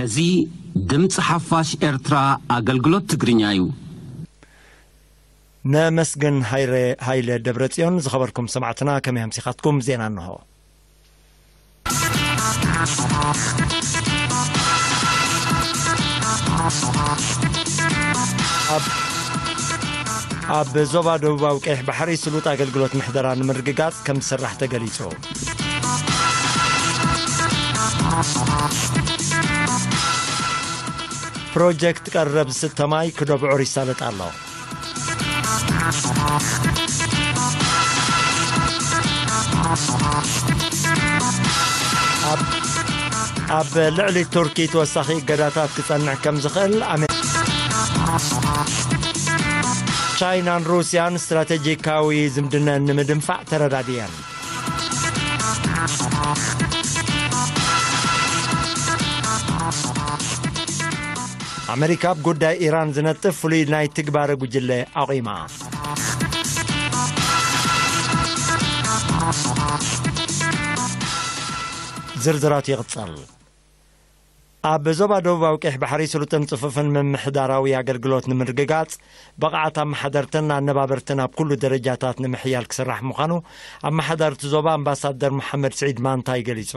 እዚ ድምፂ ሓፋሽ ኤርትራ ኣገልግሎት ትግርኛ እዩ። ነመስግን ሃይረ-፣ ሃይለ ደብረጽዮን። ዝኸበርኩም ሰማዕትና፣ ከመይ ኣምሲኻትኩም? ዜና እንሆ። ኣብ፣ ኣብ ዞባ ደቡባዊ ቀይሕ ባሕሪ ስሉጥ ኣገልግሎት ምሕደራ ንምርግጋጽ ከም ዝስራሕ ተገሊጹ። ፕሮጀክት ቀረብ ዝስተ ማይ ክደብዑር ይሳለጥ ኣሎ። ኣብ፣ ኣብ ልዕሊ ቱርኪ ተወሳኺ እገዳታት ክጸንዕ ከም ዝኽእል ኣመ-፣ ቻይናን ሩስያን ስትራቴጂካዊ ዝምድነን ንምድንፋዕ ተረዳድየን። ኣመሪካ ኣብ ጉዳይ ኢራን ዝነጥፍ ፍሉይ ናይ ትግባረ ጉጅለ ኣቑማ። ዝርዝራቱ ይቕጸል። ኣብ ዞባ ደቡባዊ ቀይሕ ባሕሪ ስሉጥን ጽፉፍን ምምሕዳራዊ ኣገልግሎት ንምርግጋጽ፣ ብቕዓት ኣመሓደርትን ኣነባበርትን ኣብ ኩሉ ደረጃታት ንምሕያል ክስራሕ ምዃኑ ኣመሓዳርቲ ዞባ ኣምባሳደር መሓመድ ስዒድ ማንታይ ገሊጹ።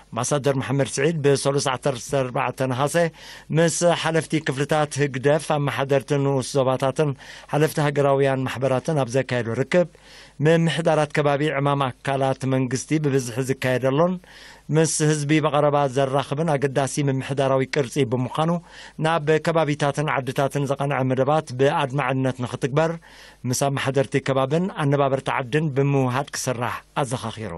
ኣምባሳደር መሓመድ ስዒድ ብሰሉስ ዓሰርተ ኣርባዕተ ነሓሰ ምስ ሓለፍቲ ክፍልታት ህግደፍ፣ ኣመሓደርትን ንኡስ ዞባታትን ሓለፍቲ ሃገራውያን ማሕበራትን ኣብ ዘካየዶ ርክብ፣ ምምሕዳራት ከባቢ ዕማም ኣካላት መንግስቲ ብብዝሒ ዝካየደሎን ምስ ህዝቢ ብቐረባ ዘራኽብን ኣገዳሲ ምምሕዳራዊ ቅርጺ ብምዃኑ፣ ናብ ከባቢታትን ዓድታትን ዘቐንዐ መደባት ብኣድማዕነት ንኽትግበር ምስ ኣመሓደርቲ ከባብን ኣነባበርቲ ዓድን ብምውሃድ ክስራሕ ኣዘኻኺሩ።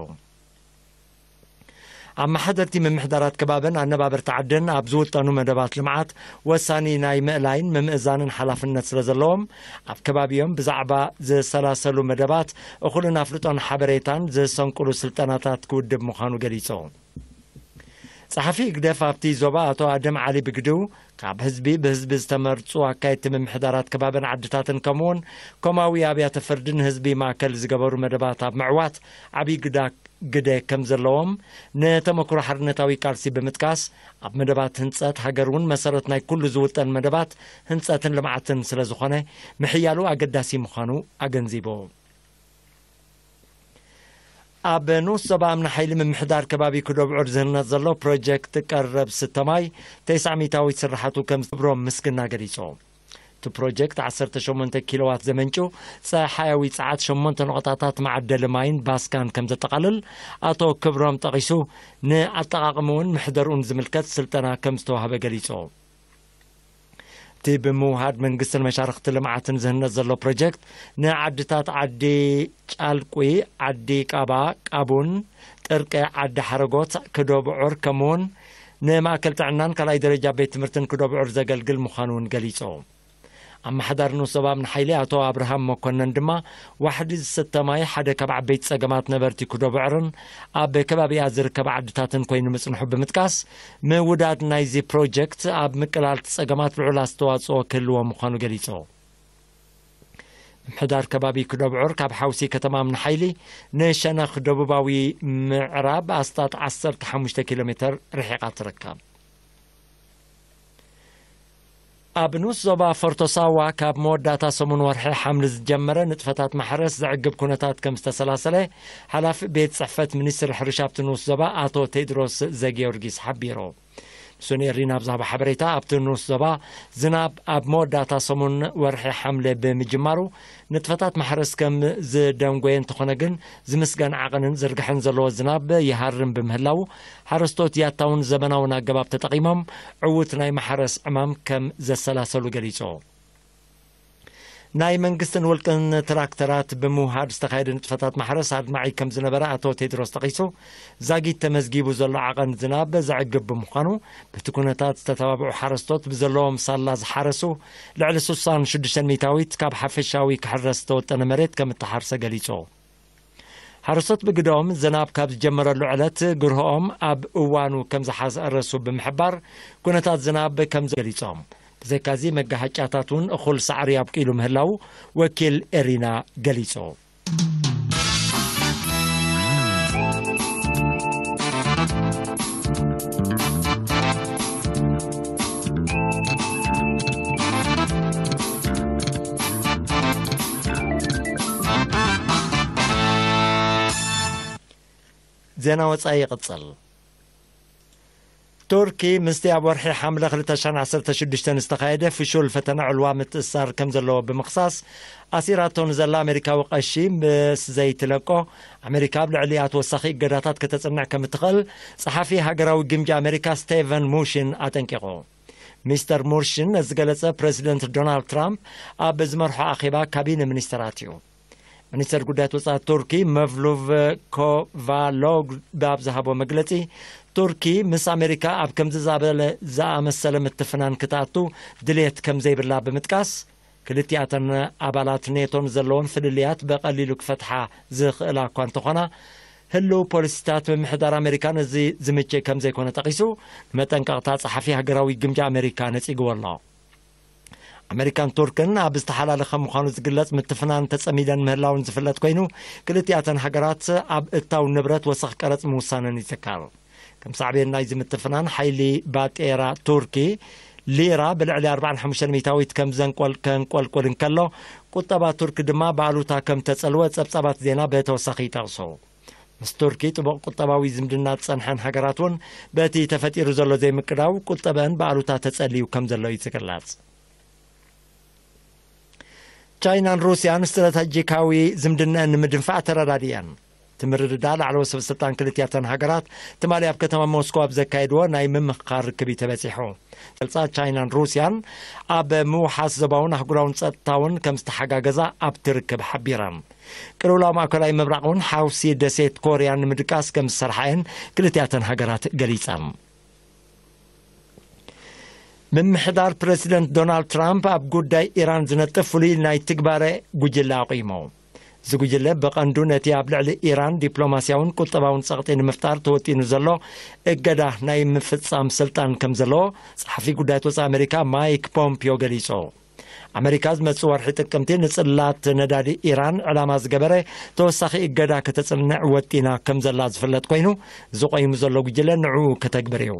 ኣመሓደርቲ ምምሕዳራት ከባብን ኣነባበርቲ ዓድን ኣብ ዝውጠኑ መደባት ልምዓት ወሳኒ ናይ ምእላይን ምምእዛንን ሓላፍነት ስለ ዘለዎም፣ ኣብ ከባቢኦም ብዛዕባ ዝሰላሰሉ መደባት እኹልን ኣፍልጦን ሓበሬታን ዘሰንቁሉ ስልጠናታት ክውድብ ምዃኑ ገሊጹ። ጸሓፊ ህግደፍ ኣብቲ ዞባ ኣቶ ኣደም ዓሊ ብግድው፣ ካብ ህዝቢ ብህዝቢ ዝተመርጹ ኣካየድቲ ምምሕዳራት ከባብን ዓድታትን ከምኡውን ኮማዊ ኣብያተ ፍርዲ ንህዝቢ ማእከል ዝገበሩ መደባት ኣብ ምዕዋት ዓብዪ ግዳ-፣ ግደ ከም ዘለዎም ንተመክሮ ሓርነታዊ ቃልሲ ብምጥቃስ፣ ኣብ መደባት ህንጸት ሃገር እውን መሰረት ናይ ኩሉ ዝውጠን መደባት ህንጸትን ልምዓትን ስለ ዝኾነ፣ ምሕያሉ ኣገዳሲ ምዃኑ ኣገንዚቡ። ኣብ ንኡስ ዞባ እምኒ ሓይሊ ምምሕዳር ከባቢ ኩደብዑር ዝህነጽ ዘሎ ፕሮጀክት ቀረብ ስተ ማይ፣ ተስዓ ሚእታዊት ስራሓቱ ከም ዝብሮም ምስግና ገሊጹ። እቲ ፕሮጀክት ዓሰርተ ሸሞንተ ኪሎዋት ዘመንጩ ጸሓያዊ ጸዓት ሸሞንተ ነቑጣታት መዓደሊ ማይን ባስካን ከም ዘጠቓልል ኣቶ ክብሮም ጠቒሱ፣ ንኣጠቓቕምኡን ምሕደርኡን ዝምልከት ስልጠና ከም ዝተዋህበ ገሊጹ። እቲ ብምውሃድ መንግስትን መሻርኽቲ ልምዓትን ዝህነጽ ዘሎ ፕሮጀክት፣ ንዓድታት ዓዲ ጫልቁ፣ ዓዲ ቃባ፣ ቃቡን፣ ጥርቀ፣ ዓዲ ሓረጎት፣ ክዶብዑር፣ ከምኡውን ንማእከል ጥዕናን ካልኣይ ደረጃ ቤት ትምህርትን ክዶብዑር ዘገልግል ምዃኑ እውን ገሊጹ። ኣመሓዳሪ ንኡስ ዞባ እምኒ ሓይሊ ኣቶ ኣብርሃም መኮነን ድማ፣ ዋሕዲ ዝስተ ማይ ሓደ ካብ ዓበይቲ ጸገማት ነበርቲ ኩደብዕርን ኣብ ከባቢኣ ዝርከባ ዓድታትን ኮይኑ ምጽንሑ ብምጥቃስ፣ ምውዳድ ናይዚ ፕሮጀክት ኣብ ምቅላል እቲ ጸገማት ልዑል ኣስተዋጽኦ ክህልዎ ምዃኑ ገሊጹ። ምምሕዳር ከባቢ ኩደብዑር ካብ ሓውሲ ከተማ እምኒ ሓይሊ ንሸነኽ ደቡባዊ ምዕራብ ኣስታት ዓሰርተ ሓሙሽተ ኪሎ ሜተር ርሒቓ ትርከብ። ኣብ ንኡስ ዞባ ፈርቶ ሳዋ ካብ መወዳእታ ሰሙን ወርሒ ሓምሊ ዝጀመረ ንጥፈታት ማሕረስ ዘዕግብ ኩነታት ከም ዝተሰላሰለ ሓላፊ ቤት ጽሕፈት ሚኒስትሪ ሕርሻ ኣብቲ ንኡስ ዞባ ኣቶ ቴድሮስ ዘጊዮርጊስ ሓቢሩ። ንሱ ንኤሪና ኣብ ዝሃቦ ሓበሬታ፣ ኣብቲ ንኡስ ዞባ ዝናብ ኣብ መወዳእታ ሰሙን ወርሒ ሓምለ ብምጅማሩ ንጥፈታት ማሕረስ ከም ዝደንጎየ እንተኾነ ግን፣ ዝምስገን ዓቐንን ዝርግሐን ዘለዎ ዝናብ ይሃርም ብምህላዉ፣ ሓረስቶት ያታውን ዘመናውን ኣገባብ ተጠቒሞም ዕዉት ናይ ማሕረስ ዕማም ከም ዘሰላሰሉ ገሊጹ። ናይ መንግስትን ውልቅን ትራክተራት ብምውሃድ ዝተኻየደ ንጥፈታት ማሕረስ ኣድማዒ ከም ዝነበረ ኣቶ ቴድሮስ ጠቒሱ፣ ዛጊት ተመዝጊቡ ዘሎ ዓቐን ዝናብ ዘዕግብ ብምዃኑ፣ በቲ ኩነታት ዝተተባብዑ ሓረስቶት ብዘለዎም ሳላ ዝሓረሱ ልዕሊ ስሳን ሽዱሽተ ሚእታዊት ካብ ሓፈሻዊ ክሕረስ ዝተወጠነ መሬት ከም እተሓርሰ ገሊጹ። ሓረስቶት ብግደኦም፣ ዝናብ ካብ ዝጀመረሉ ዕለት ግርሆኦም ኣብ እዋኑ ከም ዝሓረሱ ብምሕባር፣ ኩነታት ዝናብ ከም ገሊጾም። ብዘይካዚ፣ መጋሃጫታት እውን እኹል ሳዕሪ ኣብቂሉ ምህላዉ ወኪል ኤሪና ገሊጹ። ዜና ወጻኢ ይቕጽል። ቱርኪ ምስቲ ኣብ ወርሒ ሓምለ ክልተ ሽሕን ዓሰርተ ሽዱሽተን ዝተኻየደ ፍሹል ፈተነ ዕልዋ ምትእስሳር ከም ዘለዎ ብምኽሳስ፣ ኣሲራቶ ንዘላ ኣሜሪካዊ ቀሺ ምስ ዘይትለቆ፣ ኣሜሪካ ኣብ ልዕሊኣ ተወሳኺ እገዳታት ከተጽንዕ ከም እትኽእል ጸሓፊ ሃገራዊ ግምጃ ኣሜሪካ ስቴቨን ሙሽን ኣጠንቂቑ። ሚስተር ሙርሽን ነዚ ዝገለጸ ፕረዚደንት ዶናልድ ትራምፕ ኣብ ዝመርሖ ኣኼባ ካቢነ ሚኒስተራት እዩ። ሚኒስተር ጉዳያት ወጻኢ ቱርኪ መቭሉቭ ኮቫሎግ ኣብ ዝሃቦ መግለጺ፣ ቱርኪ ምስ ኣሜሪካ ኣብ ከምዚ ዝበለ ዝኣመሰለ ምትፍናን ክትኣቱ ድልየት ከም ዘይብላ ብምጥቃስ፣ ክልቲኣተን ኣባላት ኔቶ ንዘለወን ፍልልያት ብቐሊሉ ክፈትሓ ዝኽእላ እኳ እንተኾና፣ ህልው ፖሊሲታት ምምሕዳር ኣሜሪካ ነዚ ዝምችእ ከም ዘይኮነ ጠቒሱ፣ ንመጠንቀቕታ ጸሓፊ ሃገራዊ ግምጃ ኣሜሪካ ነጺግዎ ኣሎ። ኣሜሪካን ቱርክን ኣብ ዝተሓላለኸ ምዃኑ ዝግለጽ ምትፍናን ተጸሚደን ምህላውን ዝፍለጥ ኮይኑ፣ ክልቲኣተን ሃገራት ኣብ እታው ንብረት ወሰኽ ቀረጽ ምውሳነን ይዝከር። ከም ሳዕቤን ናይዚ ምትፍናን፣ ሓይሊ ባጤራ ቱርኪ ሊራ ብልዕሊ ኣርባዓን ሓሙሽተን ሚእታዊት ከም ዘንቆል-፣ ከንቆልቁል እንከሎ፣ ቁጠባ ቱርኪ ድማ ብኣሉታ ከም ተጸልወ ጸብጻባት ዜና ብተወሳኺ ይጠቕሱ። ምስ ቱርኪ ጥቡቕ ቁጠባዊ ዝምድና ዝጸንሐን ሃገራት እውን፣ በቲ ተፈጢሩ ዘሎ ዘይምቅዳው ቁጠበአን ብኣሉታ ተጸልዩ ከም ዘሎ እዩ ዝግለጽ። ቻይናን ሩስያን ስትራተጂካዊ ዝምድነአን ንምድንፋዕ ተረዳዲአን። እቲ ምርድዳእ ላዕለዎት ሰብ ስልጣን ክልቲኣተን ሃገራት ትማሊ ኣብ ከተማ ሞስኮ ኣብ ዘካየድዎ ናይ ምምኽኻር ርክብ እዩ ተበጺሑ። ገልጻ፣ ቻይናን ሩስያን ኣብ ምውሓስ ዞባውን ኣህጉራውን ጸጥታውን ከም ዝተሓጋገዛ ኣብቲ ርክብ ሓቢረን። ቅልውላው ማእከላይ ምብራቕ እውን ሓውሲ ደሴት ኮርያ ንምድቃስ ከም ዝሰርሓ እየን ክልቲኣተን ሃገራት ገሊጸን። ምምሕዳር ፕረሲደንት ዶናልድ ትራምፕ ኣብ ጉዳይ ኢራን ዝነጥፍ ፍሉይ ናይ ትግባረ ጉጅለ ኣቑሞ። እዚ ጉጅለ ብቐንዱ ነቲ ኣብ ልዕሊ ኢራን ዲፕሎማስያውን ቁጠባውን ጸቕጢ ንምፍጣር ተወጢኑ ዘሎ እገዳ ናይ ምፍጻም ስልጣን ከም ዘለዎ ጸሓፊ ጉዳያት ወጻኢ ኣሜሪካ ማይክ ፖምፒዮ ገሊጹ። ኣሜሪካ ዝመጽእ ወርሒ ጥቅምቲ ንጽላት ነዳዲ ኢራን ዕላማ ዝገበረ ተወሳኺ እገዳ ከተጽንዕ ወጢና ከም ዘላ ዝፍለጥ ኮይኑ፣ እዚ ቆይሙ ዘሎ ጉጅለ ንዕኡ ከተግብር እዩ።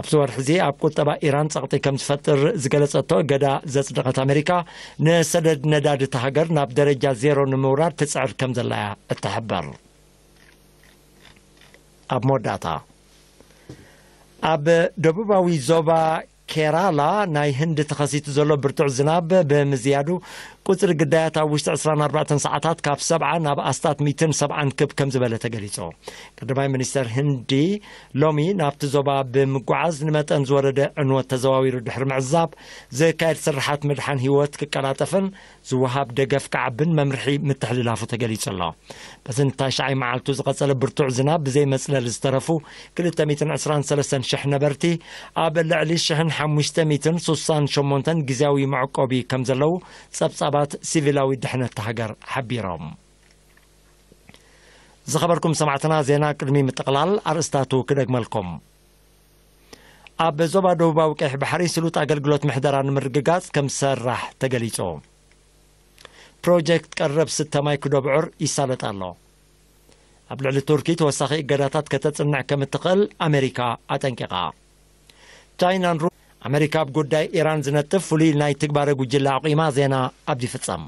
ኣብዚ ወርሒ እዚ ኣብ ቁጠባ ኢራን ጸቕጢ ከም ዝፈጥር ዝገለጸቶ እገዳ ዘጽደቐት ኣሜሪካ፣ ንሰደድ ነዳዲ እታ ሃገር ናብ ደረጃ ዜሮ ንምውራድ ትጽዕር ከም ዘላ እያ እትሕበር። ኣብ መወዳእታ፣ ኣብ ደቡባዊ ዞባ ኬራላ ናይ ህንዲ ተኸሲቱ ዘሎ ብርቱዕ ዝናብ ብምዝያዱ፣ ቁጽሪ ግዳያት ኣብ ውሽጢ ዕስራን ኣርባዕተን ሰዓታት ካብ ሰብዓ ናብ ኣስታት ሚእትን ሰብዓን ክብ ከም ዝበለ ተገሊጹ። ቀዳማይ ሚኒስተር ህንዲ ሎሚ ናብቲ ዞባ ብምጉዓዝ፣ ንመጠን ዝወረደ ዕንወት ተዘዋዊሩ ድሕሪ ምዕዛብ፣ ዝካየድ ስርሓት ምድሓን ህይወት ክቀላጠፍን ዝወሃብ ደገፍ ክዓብን መምርሒ ምትሕልላፉ ተገሊጹ ኣሎ። በዚ ንታሽዓይ መዓልቱ ዝቐጸለ ብርቱዕ ዝናብ፣ ብዘይ መጽለሊ ዝተረፉ ክልተ ሚእትን ዕስራን ሰለስተን ሽሕ ነበርቲ፣ ኣብ ልዕሊ ሽሕን ሓሙሽተ ሚእትን ሱሳን ሸሞንተን ግዝያዊ መዕቆቢ ከም ዘለዉ ጸብጻባት ሲቪላዊ ድሕነት ሃገር ሓቢሮም። ዝኸበርኩም ሰማዕትና፣ ዜና ቅድሚ ምጥቕላል ኣርእስታቱ ክደግመልኩም። ኣብ ዞባ ደቡባዊ ቀይሕ ባሕሪ ስሉጥ ኣገልግሎት ምሕደራ ንምርግጋጽ ከም ዝሰራሕ ተገሊጹ። ፕሮጀክት ቀረብ ስተ ማይ ክዶብዕር ይሳለጥ ኣሎ። ኣብ ልዕሊ ቱርኪ ተወሳኺ እገዳታት ከተጽንዕ ከም እትኽእል ኣሜሪካ ኣጠንቂቓ። ቻይናን ሩ-፣ ኣሜሪካ ኣብ ጉዳይ ኢራን ዝነጥፍ ፍሉይ ናይ ትግባረ ጉጅለ ኣቑማ። ዜና ኣብዚ ይፍጸም።